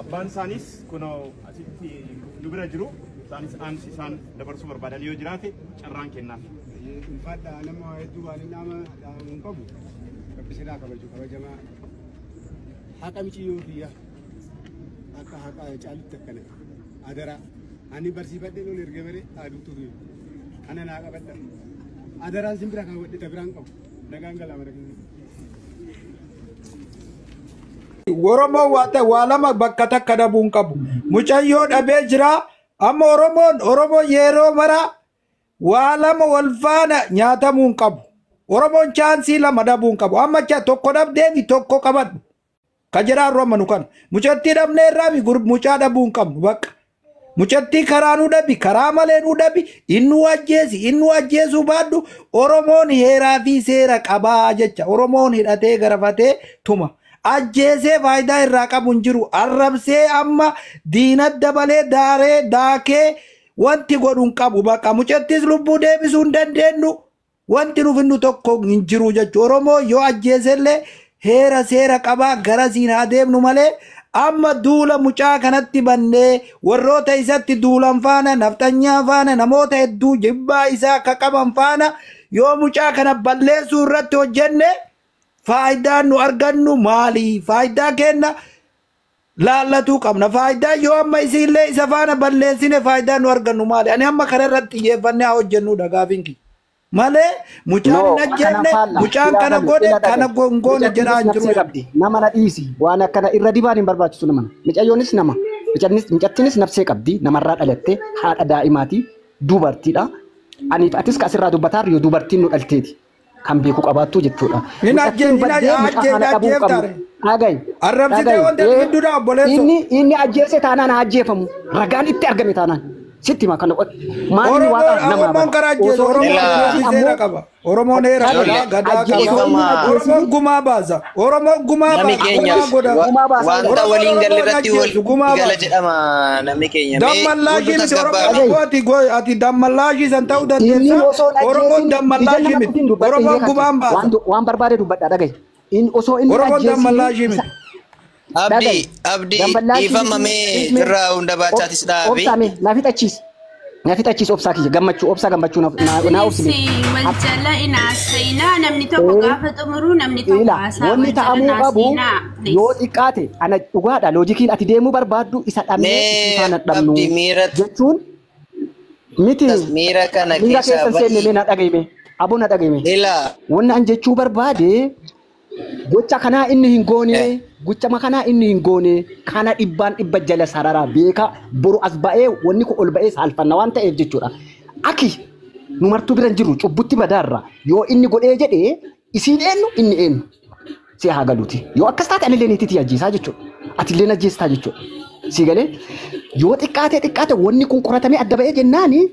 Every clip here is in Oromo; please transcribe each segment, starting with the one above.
Abbaan isaanis kunoo asitti nu bira jiru. Isaanis dhaamsi isaan dabarsuu barbaadan yoo jiraate carraan kennaaf. Ulfaadha, nama hedduu waan nama hin qabu. Rabbi silaa kabaju kabajamaa. Haqa miciyyoo kiyya akka haqa caalutti akkana. Adaraa ani barsiifadhee loon erga bare aduutu kana naa qabadha. Adaraan sin bira kaawwadhe ta biraan qabu. Nagaan galaa mana keessa. Oromoon waa ta'e waa lama bakka takka dhabuu hin qabu. Mucayyoo dhabee jira. Amma Oromoon yeroo mara waa lama wal faana nyaatamuu hin qabu. Oromoon chaansii lama dhabuu hin qabu. Amma tokko dhabdeemi tokko qabadhu. Ka jedhaa amma nu kana. Mucattii dhabnee irraa mucaa dhabuu hin qabnu bakka. Mucattii karaa nu dhabi, karaa malee nu dhabi, inni ajjeesi, inni ajjeesuu baadhu Oromoon heeraa fi seera qabaa jecha. Oromoon hidhatee garafatee tuma. Ajjeesee faayidaa irraa qabu hin jiru. Arrabsee amma diina dabalee daaree daakee wanti godhu hin qabu. Bakka mucattis lubbuu deebisuu hin dandeenyu. Wanti nuuf inni tokko hin jiru jechuudha. Oromoo yoo ajjeesellee heera seera qabaa garasiin haa deemnu malee amma duula mucaa kanatti bannee warroota isatti duulan faana, nafxanyaa faana, namoota hedduu jibbaa isaa akka qaban faana yoo mucaa kana balleessuu irratti hojjenne faayidaan nu argannu maali? Faayidaa kenna laallatuu qabna. Faayidaa yoo amma isiillee isa faana balleessine faayidaan nu argannu maali? Ani amma kana irratti xiyyeeffannee haa hojjennudha gaafiin kiyya. Malee mucaan hin ajjeefne, mucaan kana godhe kana hin goone jedhaa hin jiru. Nama na dhiisi, waan akkana irra dibaan hin barbaachisu nama. Mucayyoonis nama. Mucattiinis nafsee qabdi, namarraa dhalatte, haadha daa'imaati, dubartiidha. Aniif atis ka asirraa dubbataa yoo dubartiin nu dhalteeti. Kan beeku qabaattu jechuudha. Hin ajjeeftaare. Dhagayi. Arrabsitee wanta gidduudha obboleessoo. Inni ajjeese taanaan haa ajjeefamu. Ragaan itti argame taanaan. Sitti hima kana maaliin waaqa nama Oromoon karaa ajjeese, Oromoon seera qaba. Oromoon heera qaba, gadaa qaba. Oromoon gumaa baasa. Oromoon gumaa Namni baasa. keenya Gumaa godha. wanta waliin galle irratti wal Gumaa gala baasa. jedhama namni keenya. Mee Dammallaashii hundi miti Oromoon tasgabbaa'aa. abboo ati dammallaashii san ta'uu dandeessa. Oromoon dammallaashii miti. Oromoon gumaan baasa. Waan barbaade dubbadha dhagayi. Osoo inni Oromoon dammallaashii miti. Abdii, Abdii, dhiifama mee irraa hunda baachaatis dhaabi. Obsaa mee na fixachiis. Na fixachiis obsaa kiyya gammachuu obsaa gammachuu na obsime. Please, wal jala hin haasa'inaa. Namni tokko gaafa xumuru namni tokko Ila haasaa wanni wal jala ta'amuu hin qabu haasa'inaa. yoo Please. xiqqaate ana dhugaadha loojikiin ati deemuu barbaaddu isa dhabnee Mee isii faana dhabnu Abdii miira jechuun miti miira kana miira keessaa keessan seenne ba'i. mee na dhagayime aboo na dhagayime. Ila Wanni an jechuu barbaade gocha kanaa inni hin goone, gocha kanaa inni hin goone kana dhibbaan dhibba jala sararaa beeka boru as ba'ee wanni kun ol ba'ee saalfanna waan ta'eef jechuudha. Aki nu martuu bira hin jirru cubbutti badaarra yoo inni godhee jedhee isiin eenyu inni eenyu si haa galuuti. Yoo akkas taate anillee niitiitii ajjeesaa jechuudha. Atillee ajjeestaa jechuudha. Si galee yoo xiqqaate xiqqaate wanni kun qoratamee adda ba'ee jennaani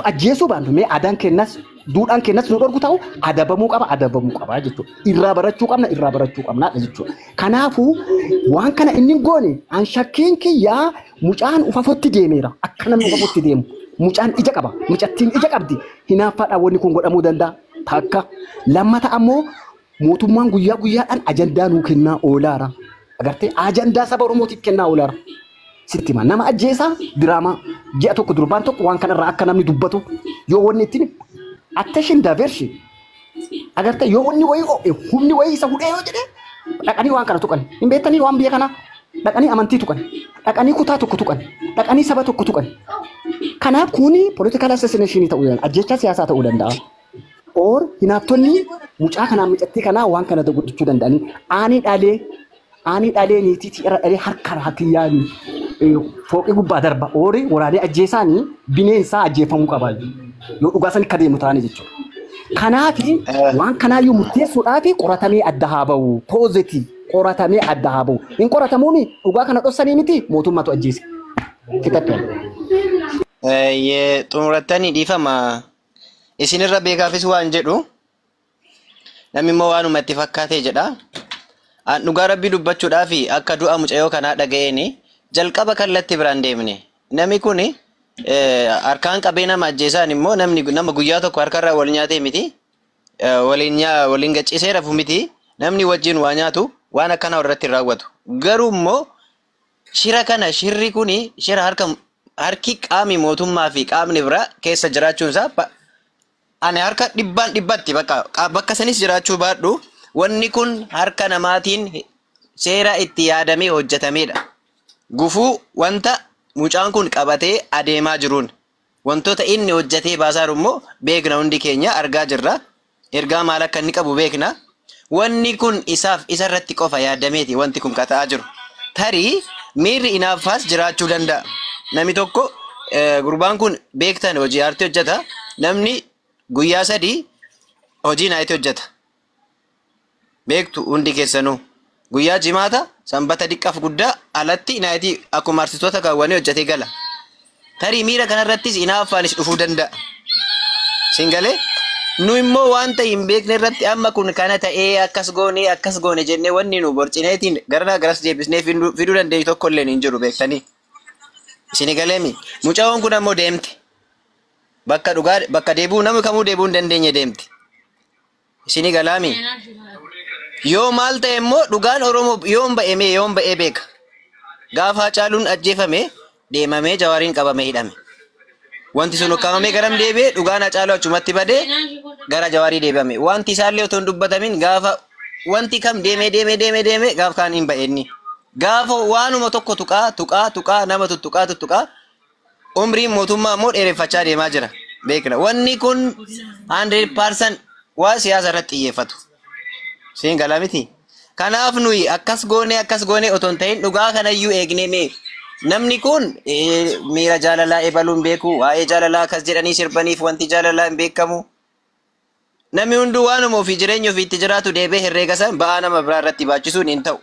ajjeesuu baannu mee aadaan kennas duudhaan kennas nu dhorku ta'u adabamuu qaba adabamuu qaba jechuudha. Irraa barachuu qabna irraa barachuu qabnaadha jechuudha. Kanaafuu waan kana inni hin goone an shakkiin kiyyaa mucaan ufafotti deemeera akka namni ufafotti deemu. Mucaan ija qaba mucattiin ija qabdi hinaaffaadhaan wanni kun godhamuu danda'a takka. Lammata ammoo mootummaan guyyaa guyyaadhaan ajandaa nuu kennaa oolaara. Agartee ajandaa saba Oromootiif kennaa oolaara. Sitti hima nama ajjeesaa diraamaa ji'a tokko durbaan tokko waan kanarraa akka namni dubbatu yoo wanni ittiin attention diversion agartee yoo wanni wayii ho'e humni wayii isa hudhee yoo jedhe dhaqanii waan kana tuqan hin beektanii waan biyya kanaa dhaqanii amantii tuqan dhaqanii kutaa tokko tuqan dhaqanii saba tokko tuqan. Kanaaf kuni political assassination ta'uu danda'a, ajjeechaa siyaasaa ta'uu danda'a. Or hinaaftonni mucaa kanaa mucattii kanaa waan kana gochuu danda'anii ani dhalee niitiitii irra dhalee harka hakiyyaan fooqii gubbaa darba oori waraanee ajjeesaanii bineensaa ajjeefamuu qaba yoo dhugaa san akka deemu taane jechuudha. Kanaaf waan kanaayyuu murteessuudhaaf qoratamee adda haa ba'u positive qoratamee adda haa ba'u hin qoratamuuni dhugaa kana dhoksanii miti mootummaatu ajjeese. Fixadhe. Xumurattanii dhiifama isinirra beekaafis waan jedhu namni immoo waanuma itti fakkaatee jedha. An dhugaa rabbii dubbachuudhaaf akka du'a mucayyoo kanaa dhaga'een jalqaba kallattii biraan deemne. Namni kun harkaan qabee nama ajjeesaan immoo namni nama guyyaa tokko harkarraa wal nyaatee miti. Waliin gaccisee rafu miti. Namni wajjin waa nyaatu waan akkanaa irratti hin raawwatu. Garuu immoo Shira kana shirri kuni shira harka harki qaami mootummaa fi qaamni biraa keessa jiraachuun isaa ani harka dhibbaan dhibbatti bakka bakka sanis jiraachuu baadhu wanni kun harka namaatiin seera itti yaadamee hojjetamedha. Gufuu wanta mucaan kun qabatee adeemaa jiruun wantoota inni hojjetee baasaaru immoo beekna hundi keenya argaa jirra. Ergaa maal akka inni qabu beekna. Wanni kun isaaf isarratti qofa yaadameeti wanti kun kata'aa jiru. Tarii miirri inaaffaas jiraachuu danda'a. Namni tokko gurbaan kun beektan hojii aartii hojjeta. Namni guyyaa 3 hojii naayitii hojjeta. Beektu hundi keessanuu. Guyyaa jimaata sanbata diqqaaf guddaa alatti naayitii akkuma artistoota kaawwanii hojjetee gala. Tarii miira kanarrattis inaaffaanis dhufuu danda'a. Singalee nu immoo wanta hin beekne irratti amma kun kana ta'ee akkas goone akkas goone jennee wanni nu borcineetiin gara garas deebisnee fiduu dandeenyu tokko illee hin jiru beektanii. Isin galeemi mucaan kun ammoo deemte. Bakka dhugaa bakka deebi'uu namni kamuu deebi'uu hin dandeenye deemte. Isin galaami. Yoo maal ta'e immoo dhugaan Oromoo yoom ba'e mee yoom ba'ee beeka. Gaafa Hacaaluun ajjeefame deemamee Jawaariin qabamee hidhame. Wanti sun ukkaamamee garam deebi'e dhugaan Hacaaluu achumatti badee gara Jawaarii deebi'ame. Wanti isaallee otoo hin dubbatamin gaafa wanti kam deemee deemee deemee deemee gaafa kaan hin ba'e inni. Gaafa waanuma tokko tuqaa tuqaa tuqaa nama tuttuqaa tuttuqaa umriin mootummaa immoo dheereffachaa deemaa jira. Beekna. Wanni kun 100% waa siyaasa irratti xiyyeeffatu. Siin galaa miti. Kanaaf nuyi akkas goone otoo hin ta'in dhugaa kanayyuu eegnee mee namni kun miira jaalalaa ebaluu hin beeku waa'ee jaalalaa akkas jedhanii sirbaniif wanti jaalalaa hin beekamu. Namni hunduu waanuma ofii jireenya ofiitti jiraatu deebee herreega san ba'aa nama biraa irratti baachisuun hin ta'u.